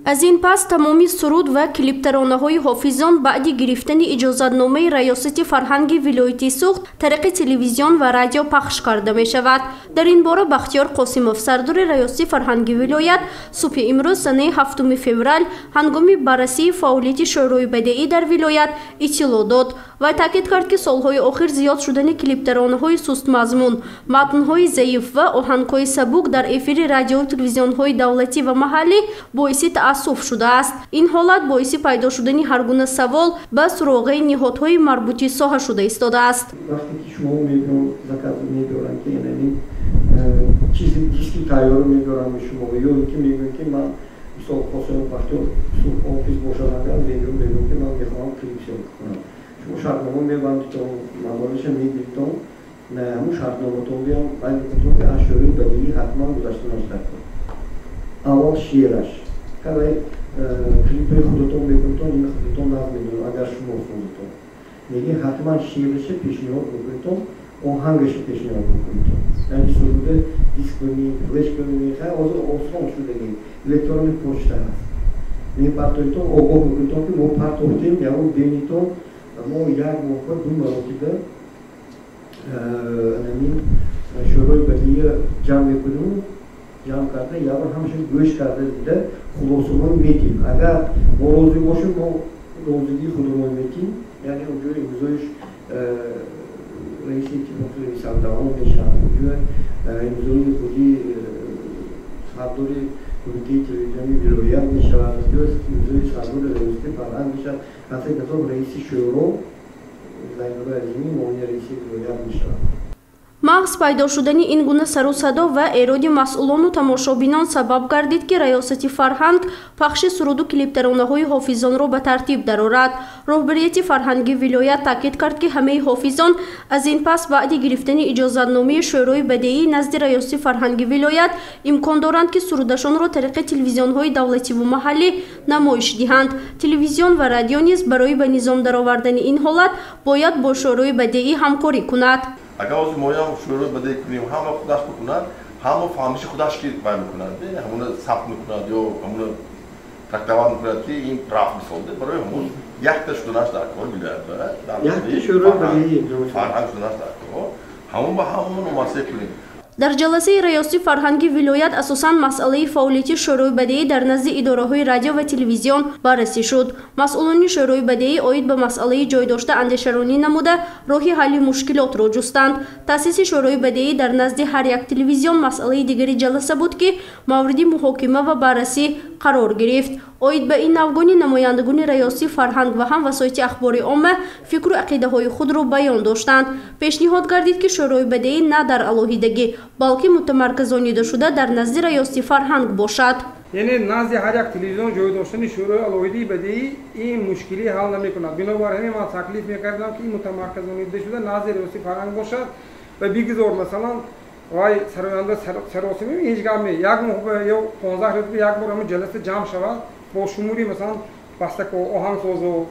Аз ин пас тамоми суруд ва клиптаронаҳои ҳофизон баъди гирифтани иҷозатномаи Раёсати фарҳанги вилояти Суғд тариқи телевизион ва радио пахш карда мешавад. Дар ин бора Бахтиёр Қосимов, сардори Раёсати фарҳанги вилоят, субҳи имрӯз санаи 7 феврал ҳангоми баррасии фаъолияти Шӯрои бадеӣ дар вилоят иттилоъ дод ва таъкид кард, ки солҳои охир зиёд шудани клиптаронаҳои сустмазмун, матнҳои заиф ва оҳангҳои сабук дар эфири радиову телевизионҳои давлатӣ ва маҳаллӣ боиси таассуф шудааст. Ин ҳолат боиси пайдо шудани ҳар гуна савол ба суроғаи ниҳодҳои марбути соҳа шуда истодааст. Вақте ки шумо заказ мебиёранд, ки инамин чизи диски тайёрро мебиёранд шумо, ё ин ки мегӯянд, ки ман, мисол, Қосимов Бахтиёр офис бошад, агар мегӯям, ки ман мехоҳам клип съёмка кунам, шумо шартнома мебандитон, маблағиша мегиритон, ҳамун шартноматон биям қайд мекунтон, ки аз Шӯрои бадеӣ ҳатман гузаштанаш даркор. Аввал шеъраш калай клипи худатон мекунтон, ин худатон наз медонед, агар шумо худатон меги, ҳатман шеъраша пешниҳод мекунтон, оҳангаша пешниҳод мекунтон, яъне суруда диск кунӣ, флеш кунӣ. Хай, ҳозир осон шудаги, электронный почта ҳаст, мепартоитон, огоҳ мекунтон, ки мо партофтем, ягон бенитон. Мо як моҳа ду маротиба анамин Шӯрои бадия ҷамъ мекунем, ҷамъ карда, ябр ҳамаша гӯш карда, дида, хулосаҳои метим. Агар мо розӣ бошем, мо розигии худумон метим, яъне онҷо имзоиш раиси иттифоқи нависандаҳон мешавад, онҷо имзои худи сардори кумитаи телевизиони вилоят мешавад, онҷо имзои сардори Раёсати фарҳанг мешавад, конце концов раиси шӯро Зайнулло Азимӣ, муовини раиси вилоят мешавад. Маҳз пайдо шудани ин гуна сару садо ва эроди масъулону тамошобинон сабаб гардид, ки Раёсати фарҳанг пахши суруду клиптаронаҳои ҳофизонро ба тартиб дарорад. Роҳбарияти фарҳанги вилоят таъкид кард, ки ҳамаи ҳофизон аз ин пас баъди гирифтани иҷозатномаи Шӯрои бадеӣ назди Раёсати фарҳанги вилоят имкон доранд, ки сурудашонро тариқи телевизионҳои давлативу маҳаллӣ намоиш диҳанд. Телевизион ва радио низ барои ба низом даровардани ин ҳолат бояд бо Шӯрои бадеӣ ҳамкорӣ кунад. Агар ҳозир моям шӯрои бадеӣ кунем, ҳама худаш бикунад, ҳама фаҳмиши худаш ки вай мекунад, ҳамуна сабт мекунад ё ҳамуна трактовать мекунад, ки ин прав, мисол, барои ҳамун якта шуданаш дар кор вилоят фарҳанг шуданаш дар кор, ҳамун ба ҳамон муассир кунем. Дар ҷаласаи Раёсати фарҳанги вилоят асосан масъалаи фаъолияти Шӯрои бадеӣ дар назди идораҳои радио ва телевизион баррасӣ шуд. Масъулони Шӯрои бадеӣ оид ба масъалаи ҷой дошта андешаронӣ намуда, роҳи ҳалли мушкилотро ҷустанд. Таъсиси Шӯрои бадеӣ дар назди ҳар як телевизион масъалаи дигари ҷаласа буд, ки мавриди муҳокима ва баррасӣ қарор гирифт. Оид ба ин навгони намояндагони Раёсати фарҳанг ва ҳам васоити ахбори омма фикру ақидаҳои худро баён доштанд. Пешниҳод гардид, ки Шӯрои бадеӣ на дар алоҳидагӣ, балки мутамарказонидашуда дар назди Раёсати фарҳанг бошад. Яъне назди ҳар як телевизион ҷой доштани шӯрои алоҳидаи бадеӣ ин мушкилӣ ҳал намекунад. Бинобар ҳамин ман таклиф мекардам, ки ин мутамарказонида шуда назди Раёсати фарҳанг бошад ва бигузор, масалан, вай сароянда саросимӣ ҳеҷ гап не, як моҳ ё 15 рӯз як бор ҳамин ҷаласа ҷамъ шавад бо шумури, масалан, бастако, оҳангсозу,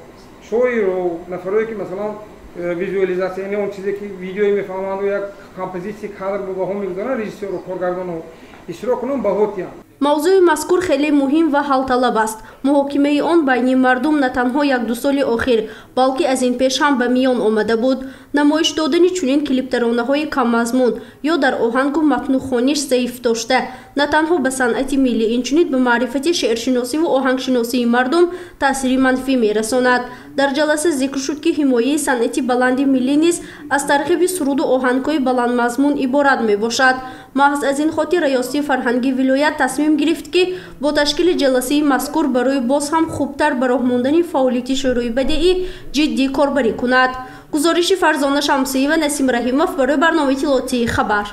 шоиру, нафарое ки, масалан, визуализация, яъне он чизе ки видеое мефаҳманду, як композитсия кадр бо баҳо мегузоранд, режиссёру коргардону иштирок кунанд, баҳо диҳанд. Мавзӯи мазкур хеле муҳим ва ҳалталаб аст. Муҳокимаи он байни мардум на танҳо як-ду соли охир, балки аз ин пеш ҳам ба миён омада буд. Намоиш додани чунин клиптаронаҳои каммазмун ё дар оҳангу матну хониш заиф дошта на танҳо ба санъати миллӣ, инчунин ба маърифати шеършиносиву оҳангшиносии мардум таъсири манфӣ мерасонад. Дар ҷаласа зикр шуд, ки ҳимояи санъати баланди миллӣ низ аз тарғиби суруду оҳангҳои баландмазмун иборат мебошад. Маҳз аз ин хотир Раёсати фарҳанги вилоят тасмим гирифт, ки бо ташкили ҷаласаи мазкур барои боз ҳам хубтар ба роҳ мондани фаъолияти Шӯрои бадеӣ ҷиддӣ корбарӣ кунад. Гузориши Фарзона Шамсиева, Насим Раҳимов барои барномаи иттилоотии «Хабар».